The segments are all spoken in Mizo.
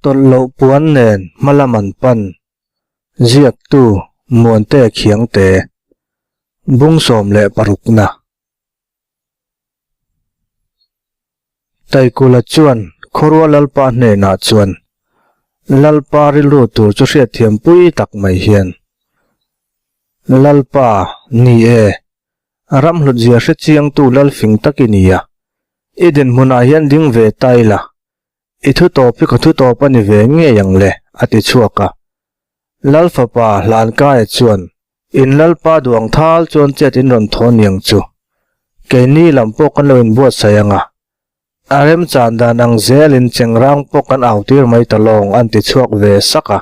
Tawlh loh puan nen hmalam an pan. Ziaktu Muante Khiangte. Bung 16 na. Taikula chuan Khawrua Lalpa hnenah chuan Lalpa rilru tur chu hriatthiam pui tak mai hian, Lalpa, ni e, ram hlutzia hre chiangtu Lalfing tak i ni a, i dinhmunah hian ding ve ta ila, I thu tawp hi ka thu tawp a ni ve ngei ang le, a ti chhuak a. Lal fapa Hlankaia chuan, In Lalpa duang thal chuan chet in rawn thaw niang chu. Keini lam pawh kan lo inbuatsaih ang a. A remchan dan ang zelin chengrang pawh kan au tir mai ta lawng an ti chhuak ve sak a.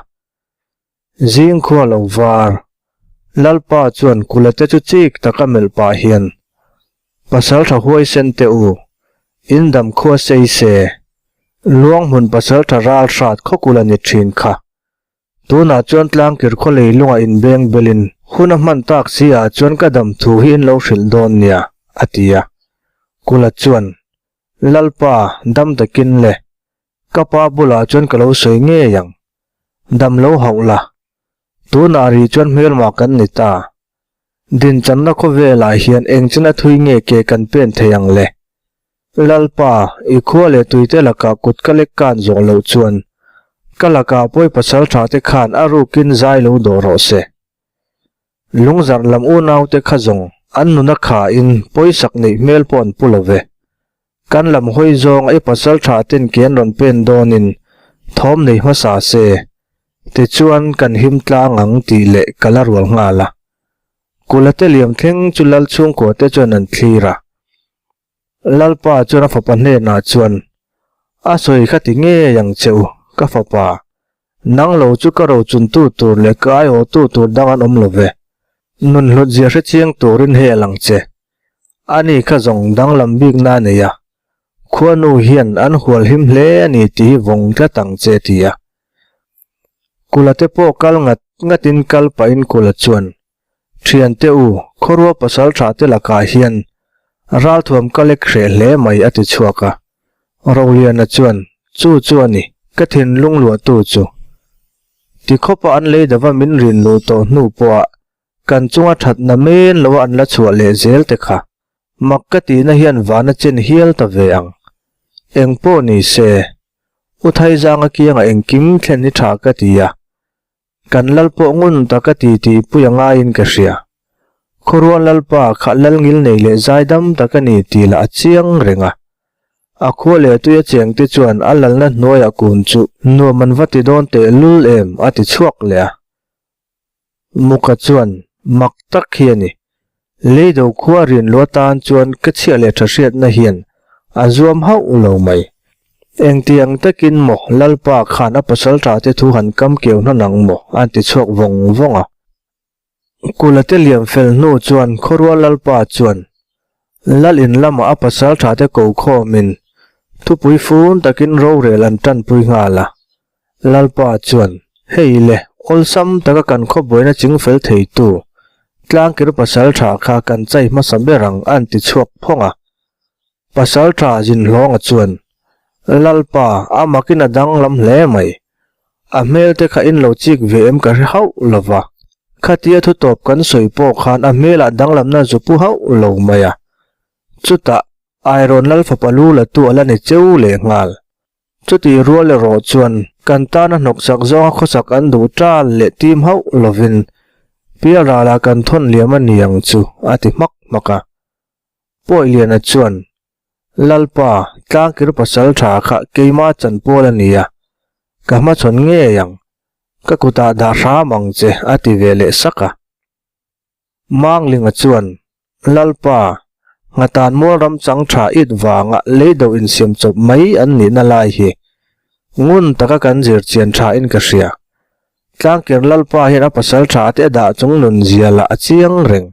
Zing khua lo var. Lalpa chuan kulate chu chik taka melh pah hian, Pasal tha huaisen teh u, in dam khua sei se, luang hmun pasal tha ral hrat khawkul a ni thin kha. Tunah chuan tlangkir khaw lei lungah in beng belin hun a hman tak si ah chuan ka dam thu hi in lo hrilh dawn nia, a ti a. Kula chuan, Lalpa, dam takin le, ka pa bulah chuan ka lo sawi ngei ang. Dam lo hauh la, tunah ri chuan hmelma kan ni ta. Dinchanna khawvelah hian eng china thui nge ke kan pen thei ang le? Lalpa, i khua leh tuite lakah kut ka lek kan zawh loh chuan ka lakah pawi pasal tha te khan a rukin zai lo dawh rawh se. Lungzarh lam unaute kha zawng an nuna khain pawisak neih hmel pawh an pu lo ve. Kan lam hawi zawng i pasal tha ten ke an rawn pen dawnin thawm nei hmasa se, tichuan kan him tlang ang tih leh ka la rual nghal a. Kula te liam thleng chu lal chhungkua te chuan an thlir a. Lalpa chuan a fapa hnenah chuan, A sawi kha ti ngei ang che u, ka fapa. Nang lo chu ka rochuntu tur leh ka aiawhtu tur dang an awm lo ve. Nun hlawtzia hrechiang turin hei a lang che. Ani kha zawng danglam bikna a nei a, khuanu hian an hualhim hle a ni tih hi vawng tlat ang che ti a. Kula te pawh kal ngat ngatin kal pahin Kula chuan, Thiante u, khawrua pasal tha te lakah hian ralthuam ka lek hreh hle mai a ti chhuak a. Roliana chuan, Chu chu a ni, ka thinlung luahtu chu. Tikhawpa an lei dava min rin luh tawh hnu pawhah Kan chunga thatna men lo an la chhuah leh zel te kha mak ka tihna hian vana chen hial ta ve ang. Eng pawh ni se, U Thaizanga kianga engkim thlen hi tha ka ti a, kan lal pawh ngun ta ka ti tih pui a ngaiin ka hria. Khawrual lalpa kha lal ngil nei leh zaidam tak a ni tih lah a chiang reng a. A khua leh tuia cheng te chuan a lalna hnuaiah kun chu nuam an va ti dawn tehlul em a ti chhuak leh a. Muka chuan, Mak tak hi a ni. Leido khua rian lu atan chuan ka chhiah leh tha hriatna hian a zuam hauh lo mai. Engtiang takin maw Lalpa khan a pasal tha te thu han kam keu hna nang maw an ti chhuak vawng vawng a. Kula te liam fel hnu chuan Khawrual Lalpa chuan Lal in lamah a pasal tha te ko khawmin thupui fun takin rorel an tanpui nghal a. Lalpa chuan, Hei le, awlsam taka kan khawbuaina chingfel theitu, tlangkir pasal tha kha kan chai hmasa ber ang an ti chhuak phawng a. Pasal tha Zinhlawnga chuan, Lalpa, a makin a danglam hle mai. A hmel te kha in lo chik ve em ka hre hauh lo va. Khatia thutawp kan sawi pawh khan a hmelah danglamna zu pu hauh lo mai a. Chutah, Airawn Lalfapa lu la tu a la ni cheu lehnghal. Chutih rual erawh chuan kan tana hnawksak zawnga khawsak an duh tal leh tim hauh lovin pialralah kan thawn liam a ni ang chu a ti hmak hmak a. Pawiliana chuan, Lalpa, tlangkir pasal tha kha keima chanpual a ni a, ka hmachhawn ngei ang, ka kutah dah hram ang che a ti ve leh sak a. Manglinga chuan, Lalpa, nghatan mual ram chang tha it vanga lei do insiam chawp mai an nihna lai hi ngun taka kan zir chian tha in ka hria. Tlangkir Lalpa hian a pasal tha te a dah chung nun zia lah a chiang reng.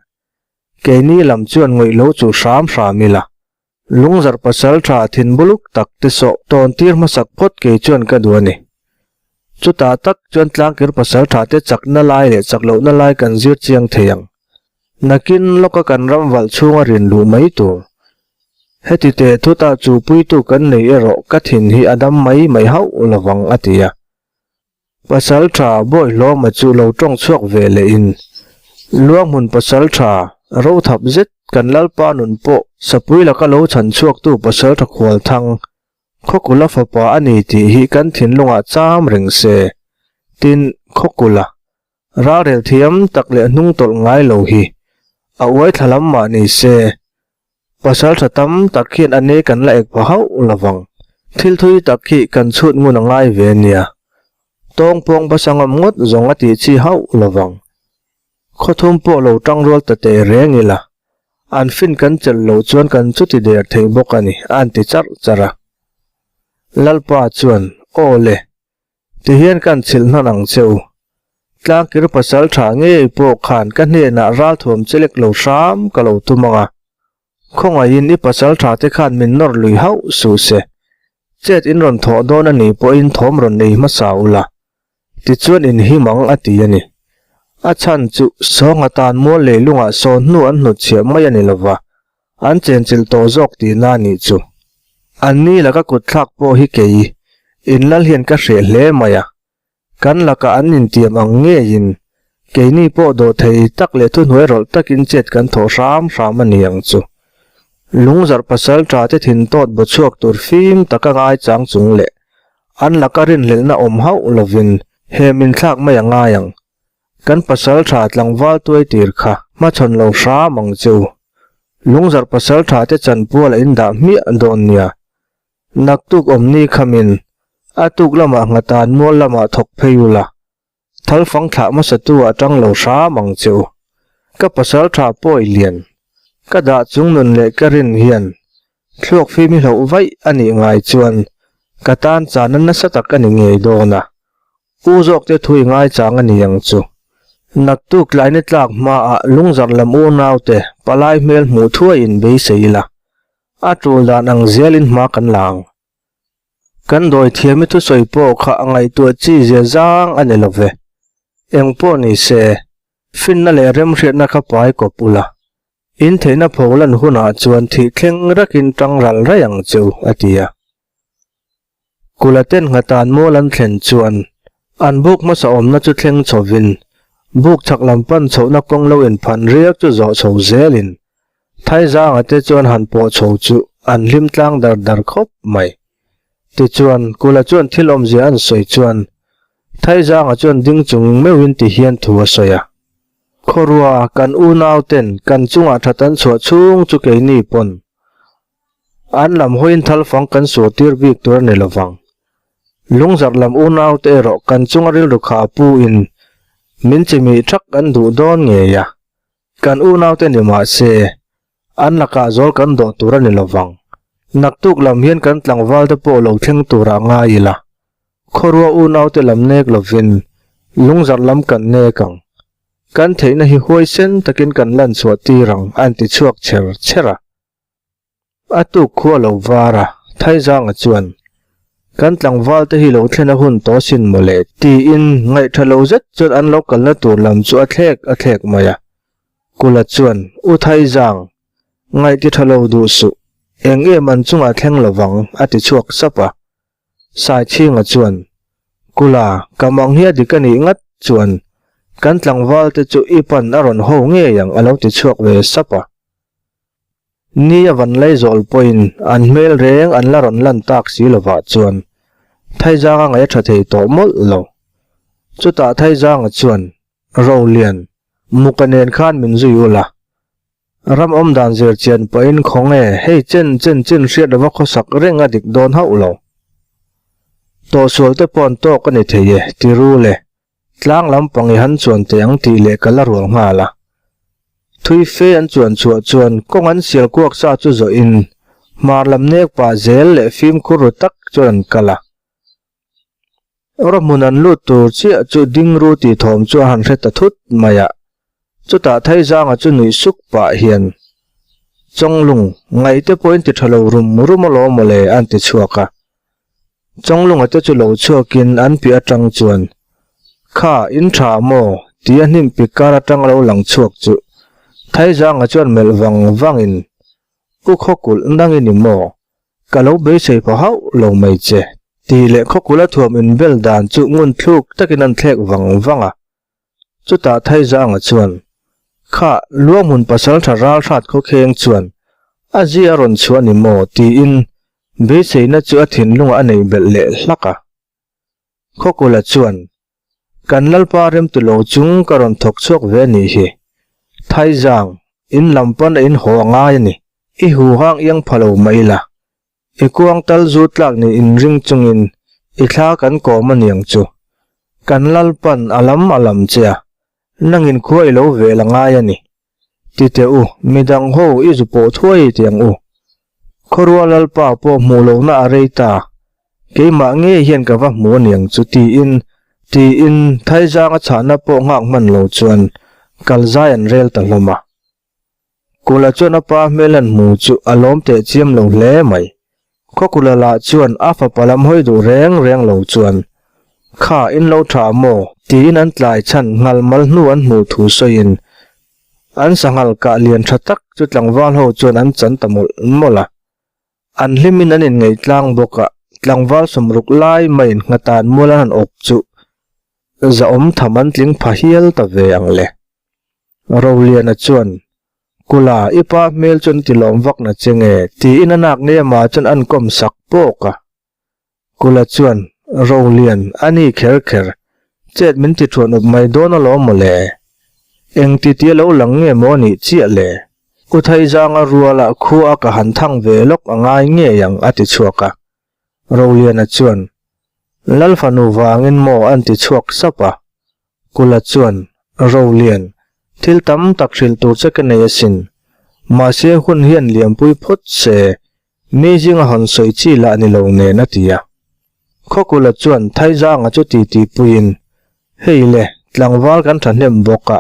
Keini lam chuan ngawih lo chu hram hram ila. Lungzarh pasal tha thin buluk tak te sawh tawn tir hmasak phawt kei chuan ka duh a ni. Chutah tak chuan tlangkir pasal tha te chakna lai leh chak lohna lai kan zir chiang thei ang. Nakin lawka kan ram valh chhunga rin luh mai tur. Heti teh thutah chu puitu kan nei erawh ka thin hi a dam mai mai hauh lovang a ti a. Pasalṭha Bawihlawma chu lo ṭawng chhuak ve lehin, Luanghmun pasalṭha rothap zet kan Lalpa nun pawh sapui laka lo chhan chhuaktu pasalṭha Khualthang Khawkula fapa a ni tih hi kan thinlungah cham reng se. Tin, Khawkula ralrel thiam tak leh hnung tawlh ngai lo hi a uai thla lam mah ni se, Pasal tha tam tak hian a ne kan la ek pha hauh lovang. Thil thui tak hi kan chhut ngun a ngai ve nia. Tawng pawng basa ngam ngawt zawng a tih chi hauh lovang. Khawthum pawh lo tang rual ta teh reng ila. An fin kan chelh loh chuan kan chuti der thei bawk a ni, a an ti charh charh a. Lalpa chuan, Aw le, Tihian kan chhilh hnan ang che u. Tlangkir pasal tha ngei pawh khan ka hnenah ralthuam chelek lo hram ka lo tum ang a. Khawngaihin i pasal tha te khan min nawr lui hauh suh se. Chet in rawn thawh dawn a nih pawhin thawm rawn nei hmasa ula. Tichuan in him ang a ti a ni. A chhan chu sawnga tan mual leilungah sawn hnu an hnutchhiah mai a ni lova, An chenchilh tawh zawk tihna a nih chu. Anni laka kutthlak pawh hi kei in lal hian ka hreh hle mai a. Kan lakah an intiam ang ngeiin keini pawh dawh thei tak leh thuhnuai rawlh takin chet kan thawh hram hram a ni ang chu. Lungzarh pasal tha te thin tawt baw chhuak tur fim taka ngaichang chung leh an laka rinhlelhna awm hauh lovin he min thlak mai a ngai ang. Kan pasal tha tlangval tuai tir kha hmachhawn lo hram ang che u. Lungzarh pasal tha te chanpual a in dah hmiah dawn nia. Naktuk awmni khamin a tuk lamah nghatan mual lamah thawk phei u la. Thalfang thlah hmasatu ah tang lo hram ang che u. Ka pasal tha pawi lian. Ka dah chung nun leh ka rin hian thluak fim i hloh vaih a nih ngai chuan ka tan chana nasa tak a ni ngei dawn a. U zawk te thui ngaichang a ni ang chu. Naktuk tlaina tlak hmaah lungzarh lam unaute palai hmel hmuh thuaiin beisei ila, a tul dan ang zelin hma kan la ang. Kan dawi thiami thusawi pawh kha a ngaihtuah chi zia zang a ni lo ve. Eng pawh ni se, finna leh remhriatna kha pai kawp ula. In theihna pholan hunah chuan thih thleng rakin tang ral raih ang che u, a ti a. Kula ten nghatan mual an thlen chuan an buk hmasa awmna chu thleng chhovin buk chhak lam pan chhohna kawng lo inphan riak chu zawh chho zelin Thaizanga te chuan han pawh chho chu an hlim tlang dar dar khawp mai. Tichuan Kula chuan thil awmzia an sawi chuan Thaizanga chuan ding chung meuhin ti hian thu a sawi a. Khawrua kan unau ten kan chungah that an chhuah chhung chu keini pawn An lam hawiin thalfang kan sual tir bik tur a ni lovang. Lungzarh lam unaute erawh kan chunga rilru kha pu in min chimih thak an duh dawn ngei a. Kan unaute ni mah se, an lakah zawl kan dawh tur a ni lovang. Naktuk lam hian kan tlangvalte pawh lo thleng turah ngai ila. Khawrua unaute lam nek lovin lungzarh lam kan nek ang. Kan theihna hi huaisen takin kan lan chhuah tir ang an ti chhuak cher cher a. A tuk khua lo var a, Thaizanga chuan, Kan tlangval te hi lo thlen a hun tawh sin mawle, tiin ngaihṭha lo zet chuan an lo kalna tur lam chu a thlek a thlek mai a. Kula chuan, U Thaizang, ngaih ti ṭha lo duh suh, eng em an chungah thleng lovang, a ti chhuak sap a. Saichhinga chuan, Kula, ka mang hi a dik a nih ngat chuan, kan tlangval te chu i pan a rawn ho ngei ang, a lo ti chhuak ve sap a. Ni a van lei zawl pawhin an hmel reng an la rawn lan tak si lovah chuan Thaizanga ngaih a tha thei tawh mawlh lo. Chutah Thaizanga chuan, Rolian, muka nen khan min zui ul a. Ram awm dan zir chian pahin khawnge hei chen chen chin hriat lova khawsak reng a dik dawn hauh lo. Tawhsual te pawh an tawk a ni thei e, ti ru le. Tlang lampang i han chuan teh ang tih leh ka la rual nghal a. Thui fe an chuan chhuah chuan kawng an sial kuak sa chu zawhin hmar lam nek pah zel leh fimkhur ru tak chuan an kal a. Rawhmun an lut tur chiah chu ding ru tih thawm chu a han hre ta thut mai a. Chutah Thaizanga chu nuih suk pah hian, Chawnglung, ngaihte pawhin ti tha lo rum rum alawm mawle an ti chhuak a. Chawnglunga te chu lo chhuakin an piah atang chuan, Kha, in tha maw? ti a hnim pik kar atang lo lang chhuak chu Thaizanga chuan melh vang vangin, U Khawkulh nangin i maw? Ka lo beisei pha hauh lo mai che. Tih leh khawkula thuam inbel dan chu ngun thluk takin an thlek vang vang a. Chutah Thaizanga chuan, Kha, Luanghmun pasaltha ralhrat khawkheng chuan a zia a rawn chhuah a ni maw? tiin beiseina chu a thinlungah a nei belh leh hlak a. Khawkula chuan, Kan Lalpa remtu lo chung ka rawn thawk chhuak ve a nih hi. Thaizang, in lam pawn a in haw a ngai a ni. I huhang iang pha lo mai la, I kuang tal zu tlak nih inring chungin i thla kan kawm a niang chu. Kan Lalpan a lam a lam che a, nangin khua i lo vel a ngai a ni. Ti teh u, midang ho i zu pawh thuai ti ang u. Khawrua Lalpa pawh hmuh lohna a rei ta, keimah ngei hian ka va hmu a niang chu tiin, tiin Thaizanga chhahna pawh nghak hman lo chuan kalzai an rel ta hlawm a. Kula chuan a pa hmel han hmu chu a lawm teh chiam lo hle mai. Khawkula lah chuan a fapa lam hawi duh reng reng lo chuan, Kha, in lo tha maw? tiin an tlai chhan nghal mal hnu an hmuh thu sawiin an sanghal kah lian tha tak chu tlangval ho chuan an chan ta mawlh mawlh a. An hlimin an inngeih tlang bawk a, tlangval sawmruk lai maiin nghatan mual an han awp chu zahawm tham an tling pha hial ta ve ang le. Roliana chuan, Kula, i pa hmel chuan ti lawm vak na che nge? tiin a nak nemah chuan an kawm sak pawk a. Kula chuan, Rolian, a ni kher kher, chet min ti thuan up mai dawn alawm maw le? Eng ti tia lo lang nge maw nih chiah le? U Thaizanga ruala khua ka han thang ve lawk a ngai ngei ang a ti chhuak a. Roliana chuan, Lal fanu vangin maw an ti chhuak sap a. Kula chuan, Rolian, thil tam tak hrilh tur che ka nei asin. Mahse hun hian liampui phawt se, mi zinga hawn sawi chi lah ni lo nen a ti a. Khawkula chuan Thaizanga chu titi puiin, Hei le, tlangval kan thahnem bawk a,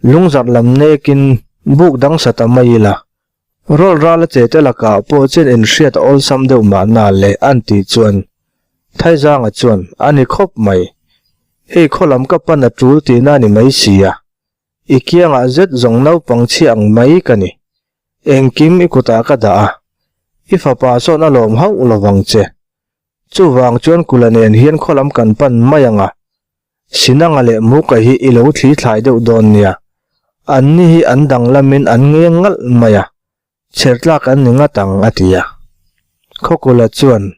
lungzarh lam nekin buk dang sa ta mai ila, Rawl ral a che te lakah pawh chen inhriat a awlsam deuh mahna le an tih chuan Thaizanga chuan a ni khawp mai. Hei khaw lam ka pan a tul tihna a ni mai si a. I kiangah zet zawng naupang chhia ang mai ka ni. Engkim i kutah ka dah a. I fapa sawn a lawm hauh lovang che. Chuvang chuan Kula nen hian khaw lam kan pan mai ang a. Sinanga leh Muka hi i lo thli thlai deuh dawn nia. Anni hi an danglamin an ngeng ngalh mai a, chher tlak an ni ngat ang a ti a. Khawkula chuan,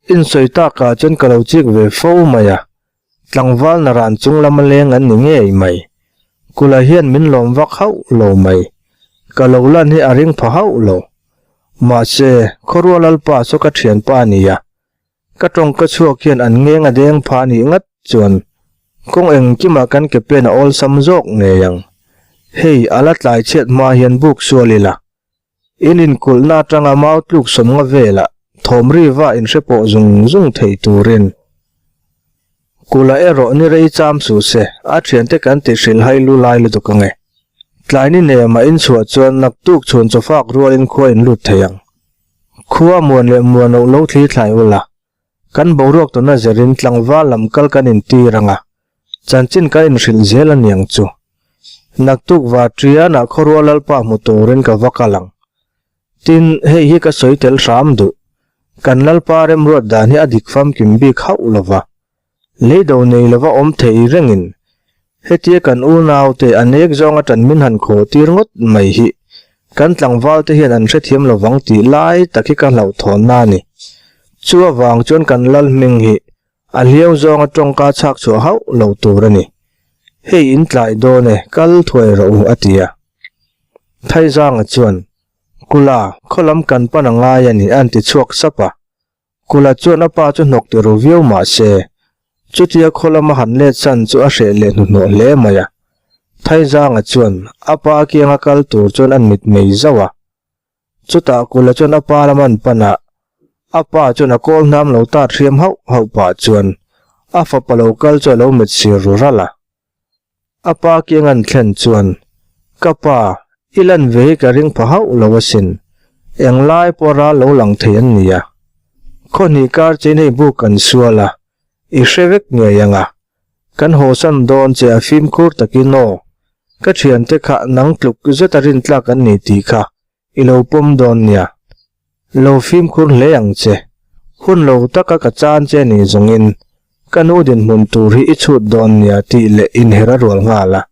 Insawi takah chuan ka lo chik ve fo mai a, tlangval naran chung lama leng an ni ngei mai. Kula hian min lawm vak hauh lo mai. Ka lo lan hi a ring pha hauh lo. Mahse, Khawrua Lalpa saw ka thianpa a ni a, Ka tawngka chhuak hian an ngeng a deng pha nih ngat chuan kawng engkimah kan ke pen a awlsam zawk ngei ang. Hei, a la tlai chhiat hma hian buk sual ila. In inkulhna atanga mau tluk sawmnga velah thawm riva inhre pawh zung zung thei turin. Kula erawh ni rei cham suh se, a thiante kan ti hrilh hai lu lai lutuk ange. Tlai ni nema inchhuah chuan naktuk chhun chawfak rualin khua inlut thei ang. Khua muan leh muan loh lo thli thlai ula, kan boruak tawna zerin tlangval lam kal kan intir ang a, chanchin kan inhrilh zel a niang chu. Naktuk Vatrianah khawrual Lalpa hmu turin ka va kal ang. Tin, hei hi ka sawi tel hram duh. Kan Lalpa remruat dan hi a dik famkim bik hauh lova. Leido nei lova awm thei rengin hetia kan unaute a nek zawnga tan min han khaw tir ngawt mai hi kan tlangval te hian an hrethiam lovang tih lai tak hi ka hlauhthawnna a ni. Chu avang chuan kan lal hming hi a hliau zawnga tawngka chhak chhuah hauh lo tur a ni. Hei in tlai dawn e, kal thuai rawh u a ti a. Thaizanga chuan, Kula, khaw lam kan pan a ngai a ni a an ti chhuak sap a. Kula chuan a pa chu hnawk ti ru viau mah se, chutia khaw lama han let san chu a hreh leh hnuhnawh hle mai a. Thaizanga chuan a pa kianga kal tur chuan an mit mei zauh a. Chutah Kula chuan a pa lama an pan a, a pa chuan a kawl hnam lo tat hriam hauh hauh pah chuan a fapa lo kal chu a lo mit sir ru ralh a. A pa kiang an thlen chuan, Ka pa, i lan ve hi ka ring pha hauh lo asin. Englai pawh ral lo lang thei an nia. Khaw hnih kar chein hei buk kan sual a, i hre vek ngei ang a. Kan hawsan dawn che a fimkhur takin aw. Ka thiante kha nang tluk zeta rintlak an ni tih kha i lo pawm dawn nia. Lo fimkhur hle ang che. Hun lo taka ka chan che ni zawngin ka nu dinhmun tur hi i chhut dawn nia tih leh inher a rual nghal a.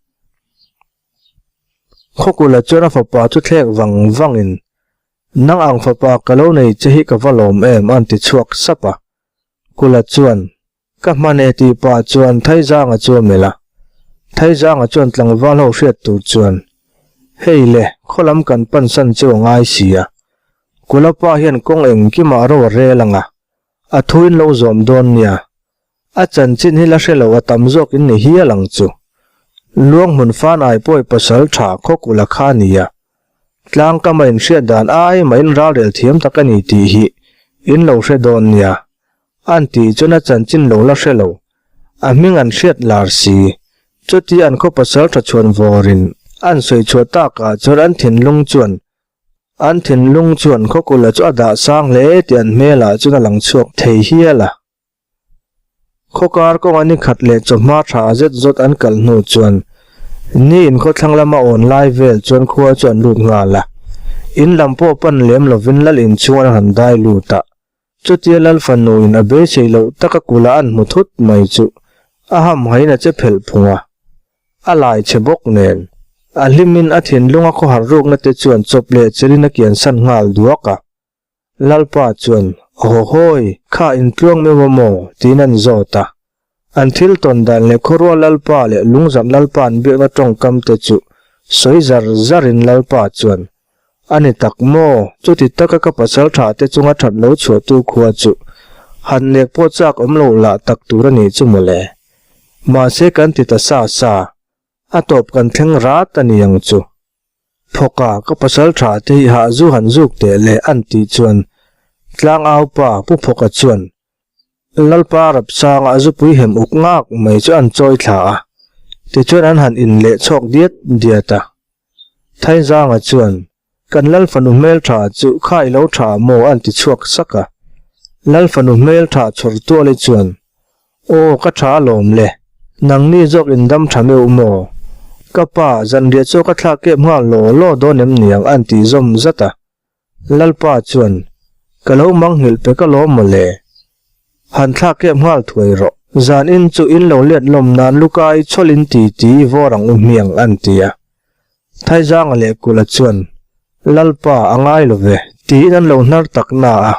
Khawkula chuan a fapa chu thlek vang vangin, Nang ang fapa ka lo nei che hi ka va lawm em a'n ti chhuak sap a. Kula chuan, Ka hman e tih pah chuan Thaizanga chu a melh a. Thaizanga chuan tlangval ho hriat tur chuan, Hei le, khaw lam kan pan san chu a ngai si a. Kula pa hian kawng engkimah ro a rel ang a, a thuin lo zawm dawn nia. A chanchin hi la hre lo a tam zawk in ni hial ang chu. Luang hmun fan ai pawi pasal tha khaw kula kha a ni a. Tlang kama inhriat dan ai mahin ralrel thiam tak a ni tih hi in lo hre dawn nia. An tih chuan a chanchin lo la hre lo. A hming an hriat lar si. Chuti an khaw pasal tha chhuan vawrin an sawi chhuah takah chuan an thinlung chuan an thinlung chuan khawkula chu a dah sang hle tih an hmelah chuan a lang chhuak thei hial a. Khawkar kawnga ni khat leh chawhma tha zet zawt an kal hnu chuan ni in khawthlang lama awn lai vel chuan khua chu an lut nghal a. In lam pawh pan lem lovin lal inchhung an han dai lut a. Chutia lal fanu in a beisei loh taka kula an hmu thut mai chu a hamhain a che phelh phung a. A lai che bawk nen a hlimin a thinlunga khawhar rukna te chuan chawp leh chelin a kiansan nghal duak a. Lalpa chuan, Aw hawi, kha intluang meuh a maw? tiin an zawt a. An thil tawn dan leh khawrual Lalpa leh lungzarh Lalpa an biakna tawngkam te chu sawi zar zarin Lalpa chuan, A ni tak maw? Chuti taka ka pasal tha te chunga that lo chhuahtu khua chu han nek pawh chak awm lo lah tak tur a nih chu mawle. Mahse kan ti ta sa sa, a tawp kan thleng rat a ni ang chu. Phawka ka pasal tha te hi hah zu han zuk teh le an tih chuan tlang au pa Pu Phawka chuan Lalpa Rapsanga a zupui hem uk ngak mai chu an chawi thla a, tichuan an han in leh chhawk diat diat a. Thaizanga chuan Kan Lal fanu hmeltha chu kha i lo tha maw an ti chhuak sak a. Lal fanu hmeltha chhawr tuali chuan Aw, ka tha alawm le. Nangni zawk in dam tha meuh maw? Ka pa, zanriah chu ka thlak kep nghal law law dawn em niang an ti zawm zat a. Lalpa chuan, Ka lo mangnghilh pe ka lawm maw le. Han thlak kep nghal thuai rawh. Zan in chu in lo let lawm nan lukai chhawlin ti ti vawr ang u hmiang an ti a. Thaizanga leh Kula chuan, Lalpa, a ngai lo ve, tiin an lo hnar tak na a.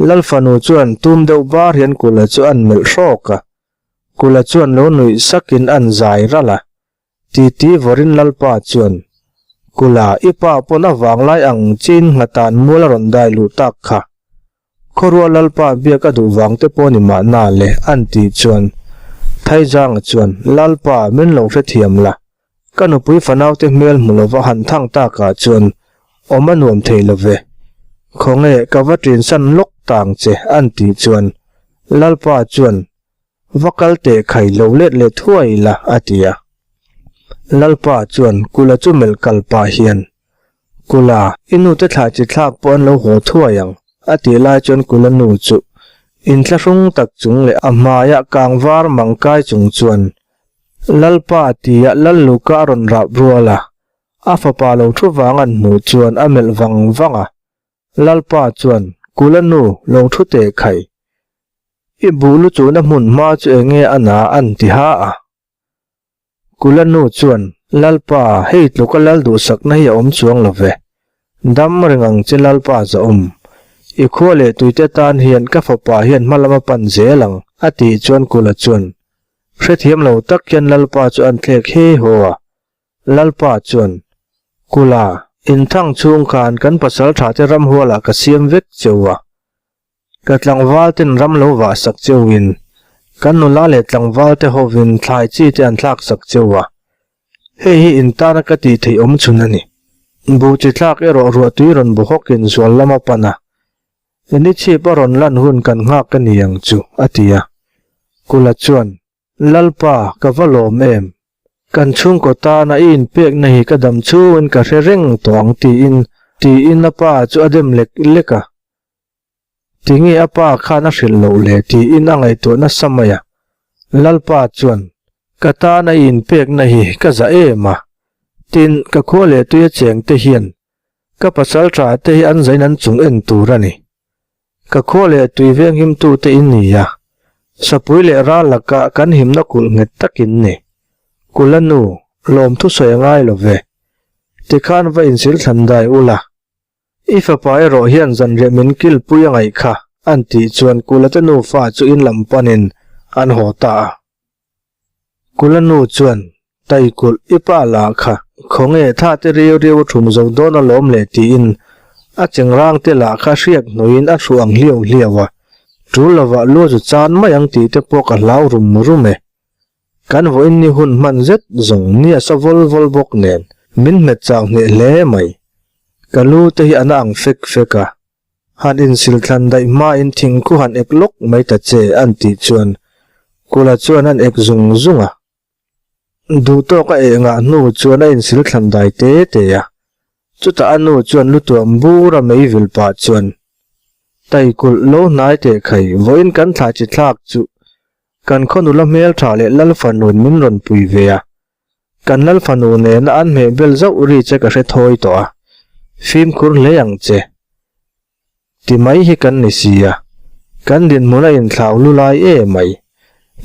Lal fanu chuan tum deuh bar hian Kula chu an melh hrawk a, Kula chuan lo nuih sakin an zai ralh a, titi vawrin Lalpa chuan, Kula, i pa pawn a vanglai ang chiin nghatan mual a rawn dai luh tak kha. Khawruah Lalpa biak a duh vang te pawh ni mahna le an tih chuan Thaizanga chuan, Lalpa, min lo hrethiam la, Ka nupui fanaute hmel hmu lova han thang takah chuan awm a nuam thei lo ve. Khawnge ka va ṭinsan lawk tang che an tih chuan Lalpa chuan va kal teh khai lo let leh thuai la a ti a. Lalpa chuan Kula chu melh kal pah hian Kula, i nute thlai chi thlak pawh an lo haw thuai ang a tih lai chuan Kula nu chu inthlahrung tak chung leh a hmaiah kang var mang kai chung chuan Lalpa tia Lalluka a rawn rap rual a, a fapa lo thu vang an hmuh chuan a melh vang vang a. Lalpa chuan, Kula nu, lo thu teh khai. I buh lu chuhna hmun hma chu eng nge a na an ti ha a. Kula nu chuan, Lalpa, hei tluka lal duhsakna hi a awm chuang lo ve. Dam reng ang che Lalpa Zahawm, i khua leh tuite tan hian ka fapa hian hma lam a pan zel ang, a tih chuan Kula chuan, Hrethiam lo tak hian Lalpa chu an thlek he haw a. Lalpa chuan, Kula, inthang chhung khan kan pasal tha te ramhualah ka siam vek cheu a. Ka tlangval ten ram lo vah sak cheuin, kan nula leh tlangval te hovin thlai chi te an thlak sak cheu a. Hei hi in tana ka tih theih awm chhun a ni. Buh chi thlak erawh ruahtui rawn bu hawkin zual lam a pan a. Ni chhip a rawn lan hun kan nghak a ni ang chu, a ti a. Kula chuan, Lalpa, ka va lawm em? Kan chhungkaw tana i inpekna hi ka dam chhungin ka hre reng tawh ang tiin, tiin a pa chu a dem lek lek a. Tinge a pa khan a hrilh loh le tiin a ngaihtuah nasa mai a. Lalpa chuan, Ka tana i inpekna hi ka za em a, tin, ka khua leh tuia chengte hian ka pasal tha te hi an zain an chung en tur a ni. Ka khua leh tui venghimtute in ni a, sapui leh ral lakah kan himna kulh nghet tak in ni. Kula nu, lawmthu sawi a ngai lo ve. Tikhan va insil thlan dai ula. I fapa erawh hian zanriah min kilpui a ngaih kha, an tih chuan Kula te nufa chu in lam panin an haw ta a. Kula nu chuan, Taikulh, i pa lah kha khawnge tha te riau riau a thum zo dawn alawm le tiin a chengrang te lah kha hriak hnuaiin a hru ang hliau hliau a, tul lovah lu chu chan mai ang tih te pawh ka hlau rum rum e. Kan vawiin ni hun hman zet zawng nia sa vawl vawl bawk nen min hmet chau hneh hle mai. Ka lu te hi a na ang fek fek a, Han insil thlan daih hmain thingkhu han ek lawk mai ta che an tih chuan Kula chuan an ek zung zung a. Duhtawk a eh ngah hnu chuan a insil thlan dai te te a. Chutah a nu chuan lu tuam bur a mei vil pah chuan, Taikulh lo hnai teh khai, vawiin kan thlai chi thlak chu kan khaw nula hmeltha leh lal fanuin min rawn pui ve a. Kan lal fanu nena an hmeh bel zauh ri che ka hre thawi tawh a, fimkhur hle ang che. Ti mai hi kan ni si a, kan dinhmun a inthlau lu lai e mai.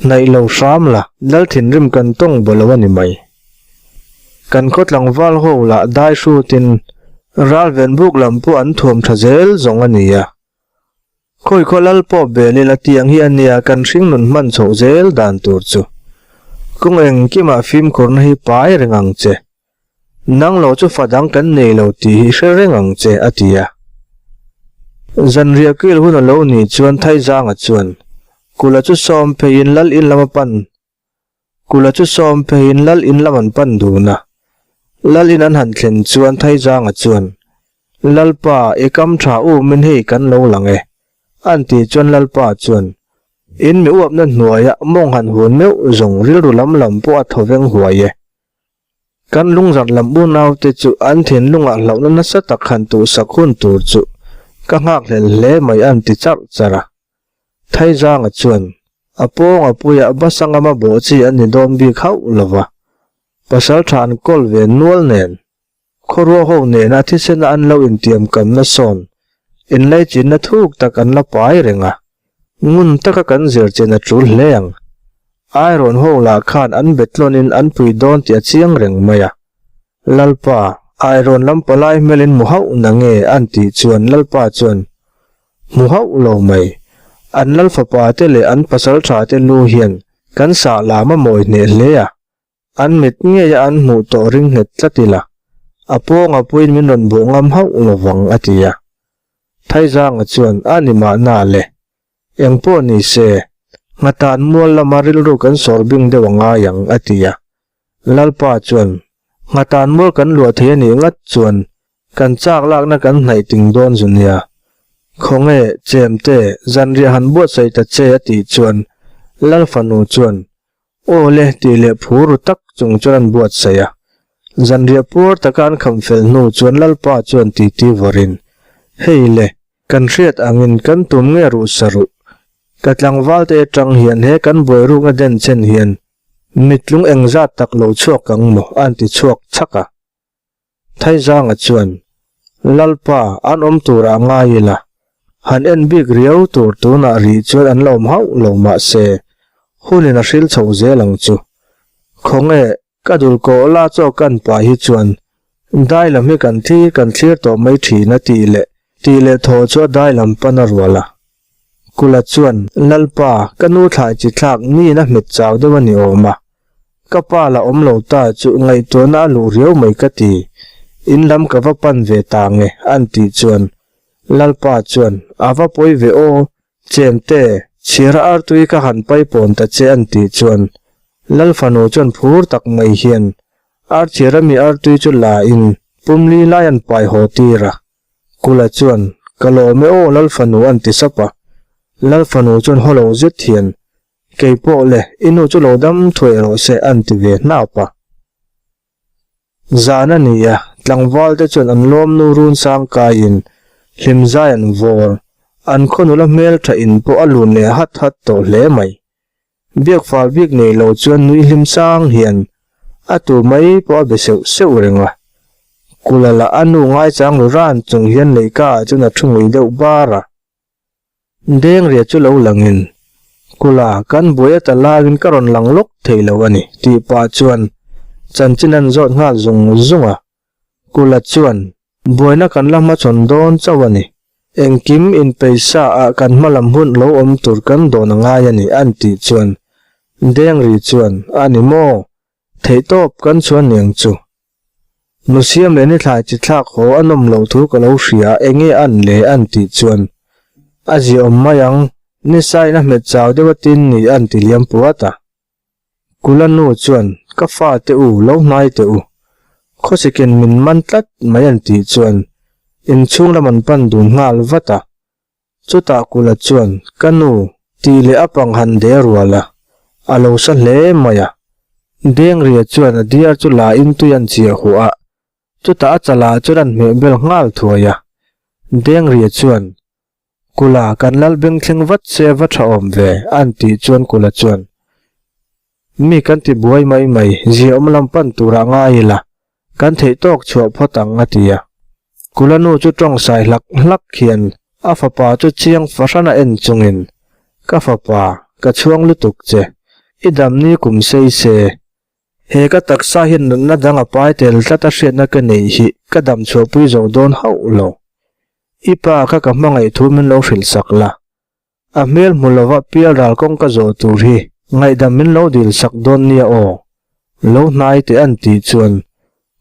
Hnaih lo hram la, lal thinrim kan tawng baw lo a ni mai. Kan khaw tlangval ho lah dai hrutin ral ven buk lam pawh an thuam tha zel zawng a ni a. Khawi khaw lal pawh bel ila tiang hi a nia kan hringnun hman chhoh zel dan tur chu. Kawng engkimah fimkhurna hi pai reng ang che. Nang lo chu fa dang kan nei lo tih hi hre reng ang che a ti a. Zanriah kil hun a lo nih chuan Thaizanga chuan Kula chu sawm pheiin lal in lam a pan Kula chu sawm pheiin lal in lam an pan dun a. Lal in an han thlen chuan Thaizanga chuan, Lalpa, i kam tha umin hei kan lo lang e. An tih chuan Lalpa chuan, In mi uapna hnuaia mawng han hun meuh zawng rilru lam lam pawh a thaw veng huai e. Kan lungzarh lam unaute chu an thinlungah hlauhna nasa tak han tuhsak hun tur chu ka nghakhlel hle mai an ti charh charh a. Thaizanga chuan, A pawng a puiah Basangama bawh chi an ni dawn bik hauh lo va, pasal tha an kawl ve nual nen, khawruo ho nena thisena an lo intiamkamna sawn inlaichinna thuk tak an la pai reng a, ngun taka kan zir chen a tul hle ang. Iron ho lah khan an betlawnin an pui dawn tih a chiang reng mai a. Lalpa, Iron lam palai hmelin hmu hauh na nge an tih chuan Lalpa chuan, Hmu hauh lo mai. An lal fapa te leh an pasal tha te lu hian kan sah lam a mawi hneh hle a, an mit ngeia an hmuh tawh ring nghet tlat ila, a pawng a puiin min rawn bawh ngam hauh lo vang a ti a. Thaizanga chuan a ni mahna le. Eng pawh ni se, nghatan mual lama rilru kan sawr bing deuh a ngai ang a ti a. Lalpa chuan, nghatan mual kan luah thei a nih ngat chuan Kan chak lakna kan hnaih ting dawn zu nia. Khawnge, Chemte, zanriah han buatsaih ta che a tih chuan Lal fanu chuan, Aw le tih leh phur ru tak chung chuan an buatsaih a. Zanriah puar taka an kham fel hnu chuan Lalpa chuan titi vawrin, Hei le, kan hriat angin kan tum nge ruh sa ruh. Ka tlangvalte atang hian he kan buairukna denchhen hian mitlung engzat tak lo chhuak ang maw an ti chhuak chhak a. Thaizanga chuan, Lalpa, an awm turah ngai ila, han en bik riau tur tunah rih chuan an la awm hauh lo mahse, hunin a hril chho zel ang chu. Khawnge, ka dul kawh la chaw kan pa hi chuan dai lam hi kan thi kan thlir tawh mai thin a tih leh tih leh thaw chu a dai lam pan a rual a. Kula chuan, Lalpa, ka nu thlai chi thlak niin a hmet chau deuh a ni awm a. Ka pa la awm lo ta chu ngaihtuahna a luh riau mai ka ti. In lam ka va pan ve ta nge an tih chuan Lalpa chuan a va pawi ve aw, Chemte, chhira artui ka han paipawn ta che an tih chuan Lalfanu chuan phur tak mai hian archhira mi artui chu la in pumli lai an pai haw tir a. Kula chuan, Ka lawm e aw Lalfanu an ti sap a. Lalfanu chuan haw lo zet hian Kei pawh le, i nu chu lo dam thuai rawh se an ti ve hnap a. Zan a ni a, tlangval te chuan an lawmnu run sang kaiin hlimzai an vawr, an khaw nula hmeltha in pawh a lun leh hat hat tawh hle mai. Biak fal bik nei lo chuan nui hlim sang hian a tu mai pawh a be seuh seuh reng a. Kula lah a nu ngaichang lu ran chung hian leihka ah chuan a thu ngui deuh bar a. Dengria chu lo langin, Kula, kan buai ata laiin ka rawn lang lawk thei lo a ni, tih pah chuan chanchin an zawt nghal zung zung a. Kula chuan, Buaina kan la hmachhawn dawn chauh a ni. Engkim inpeisa ah kan hmalam hun lo awm tur kan dawn a ngai a ni, an tih chuan Dengri chuan, A ni maw? Theihtawp kan chuan niang chu. Nu siam leh ni thlai chi thlak haw a nawm loh thu ka lo hria a, enge an le an tih chuan a ziaawm mai ang, ni sain a hmet chau deuh a tin ni an ti liam puat a. Kula nu chuan ka fa te u lo hnai teh u, khawsikin min man tlat mai an tih chuan inchhung lam an pan dun nghal vat a. Chutah Kula chuan, Ka nu, tih leh a pang han de rual a, a lo sa hle mai a. Dengria chuan a diar chu la in tui an chiah huh a, chutah a chalah chuan an hmeh bel nghal thuai a. Dengria chuan, Kula, kan lal beng thleng vat se va tha awm ve, an tih chuan Kula chuan, Mi kan ti buai mai mai, ziaawm lam pan turah ngai ila, kan theih tawk chhuah phawt ang a ti a. Kula nu chu tawng sai hlak hlak hian a fapa chu chiang fahran a en chungin, Ka fapa, ka chhuang lutuk che, i damni kum sei se, he ka taksa hian natna dang a pai tel tlat a hriatna ka neih hi ka dam chhuahpui zo dawn hauh lo. I pa kha ka hmangaih thu min lo hrilh sak la, A hmel hmu lova pial ral kawng ka zawh tur hi ngaihdam min lo dil sak dawn nia aw. Lo hnai teh an tih chuan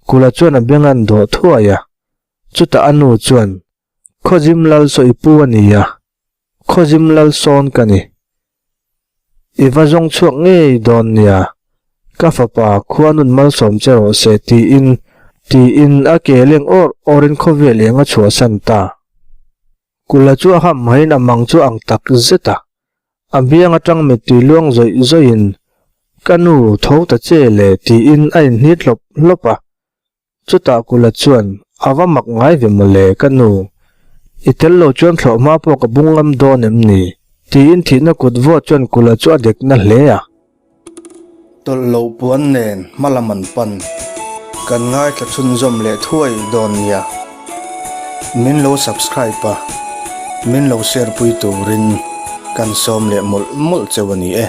Kula chuan a beng an dawh thuai a. Chutah a nu chuan, Khawzim lal saw i pu a nia, Khawzim lal sawn ka ni. I va zawng chhuak ngei dawn nia, ka fapa khuanun malsawm che rawh se tiin tiin a ke leng awr awrin khawvel eng a chhuahsan ta. Kula chu a ham haiin a mang chu ang tak zet a, a biang atang mittui luang zawih zawihin, Ka nu, tho ta che le tiin a inhnit hlawp hlawp a. Chutah Kula chuan, A va mak ngai ve mawle, ka nu. I tel lo chuan thlawh hma pawh ka bung ngam dawn em ni? tiin thihna kut vawt chuan Kula chu a dekna hle a. Tawlh loh puan nen hma lam an pan. Kan ngaithla chhunzawm leh thuai dawn nia. Min lo subscribe a, min lo share pui turin kan sawm leh mawlh mawlh cheu a ni e.